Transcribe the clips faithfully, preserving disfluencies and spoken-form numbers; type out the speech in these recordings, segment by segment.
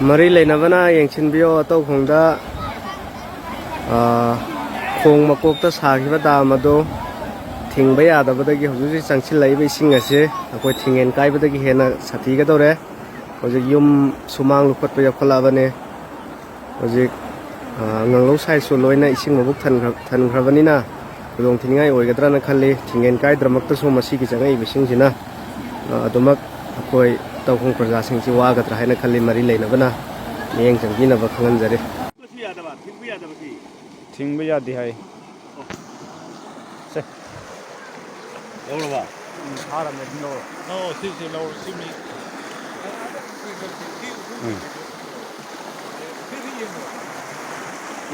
ꯃꯔꯤ ꯂꯩꯅꯕꯅ ꯌꯦꯡꯁꯤꯟꯕꯤꯌꯣ, ꯑꯇꯧꯈꯣꯡꯗ, ꯑ, ꯈꯣꯡ ꯃꯀꯣꯛꯇ ꯁꯥꯈꯤꯕ ꯗꯥꯝ ꯑꯗꯨ ꯊꯤꯡꯕ ꯌꯥꯗꯕꯗꯒꯤ ꯍꯧꯖꯤꯛ ꯍꯧꯖꯤꯛ ꯆꯪꯁꯤꯜꯂꯛꯏꯕ ꯏꯁꯤꯡ ꯑꯁꯤ ꯑꯩꯈꯣꯏ ꯊꯤꯡꯉꯦꯟ ꯀꯥꯏꯕꯗꯒꯤ ꯍꯦꯟꯅ ꯁꯥꯊꯤꯒꯗꯧꯔꯦ꯫ ꯍꯧꯖꯤꯛ ꯌꯨꯝ ꯁꯨꯃꯥꯡ ꯂꯨꯞꯈꯠꯄ ꯌꯥꯎꯈꯠꯂꯛꯑꯕꯅꯤ꯫ ꯍꯧꯖꯤꯛ, ꯑ, ꯉꯪꯂꯧ ꯁꯥꯏꯁꯨ ꯂꯣꯏꯅ ꯏꯁꯤꯡ ꯃꯕꯨꯛ ꯊꯟꯈ꯭ꯔ-, ꯊꯟꯈ꯭ꯔꯕꯅꯤꯅ ꯈꯨꯗꯣꯡ ꯊꯤꯅꯤꯡꯉꯥꯏ ꯑꯣꯏꯒꯗ꯭ꯔꯅ ꯈꯜꯂꯤ꯫ ꯊꯤꯡꯉꯦꯟ ꯀꯥꯏꯗ꯭ꯔꯃꯛꯇꯁꯨ ꯃꯁꯤꯒꯤ ꯆꯪꯉꯛꯏꯕ ꯏꯁꯤꯡꯁꯤꯅ, ꯑ, ꯑꯗꯨꯃꯛ ꯑꯩꯈꯣꯏ ꯇꯧꯈꯣꯡ ꯄ꯭ꯔꯖꯥꯁꯤꯡꯁꯤ ꯋꯥꯒꯗ꯭ꯔꯥ ꯍꯥꯏꯅ ꯈꯜꯂꯤ꯫ ꯃꯔꯤ ꯂꯩꯅꯕꯅ ꯃꯤꯠꯌꯦꯡ ꯆꯪꯕꯤꯅꯕ ꯈꯪꯍꯟꯖꯔꯤ꯫ ꯊꯤꯡꯕ ꯌꯥꯗꯦ ꯍꯥꯏ꯫ ꯁꯦ꯫ ꯂꯧꯔꯕ? ꯎꯝ, ꯐꯥꯔꯝꯃꯦ, ꯑꯗꯨꯝ ꯂꯧꯔꯣ꯫ ꯑꯣ, ꯁꯤꯁꯦ ꯂꯧꯔꯣ, ꯁꯤ ꯃꯤ꯫ ꯎꯝ꯫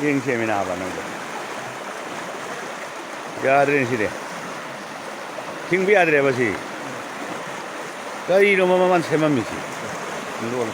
ꯌꯦꯡꯁꯦꯃꯤ ꯅꯥꯕ ꯅꯪꯕꯣ꯫ ꯌꯥꯗ꯭ꯔꯦꯅꯦ ꯁꯤꯗꯤ꯫ ꯊꯤꯡꯕ ꯌꯥꯗ꯭ꯔꯦꯕ ꯁꯤ꯫ ꯀꯔꯤꯅꯣ ꯃꯃꯥ ꯃꯥꯅ ꯁꯦꯝꯃꯝꯃꯤꯁꯤ? ꯂꯣꯜꯂꯣ꯫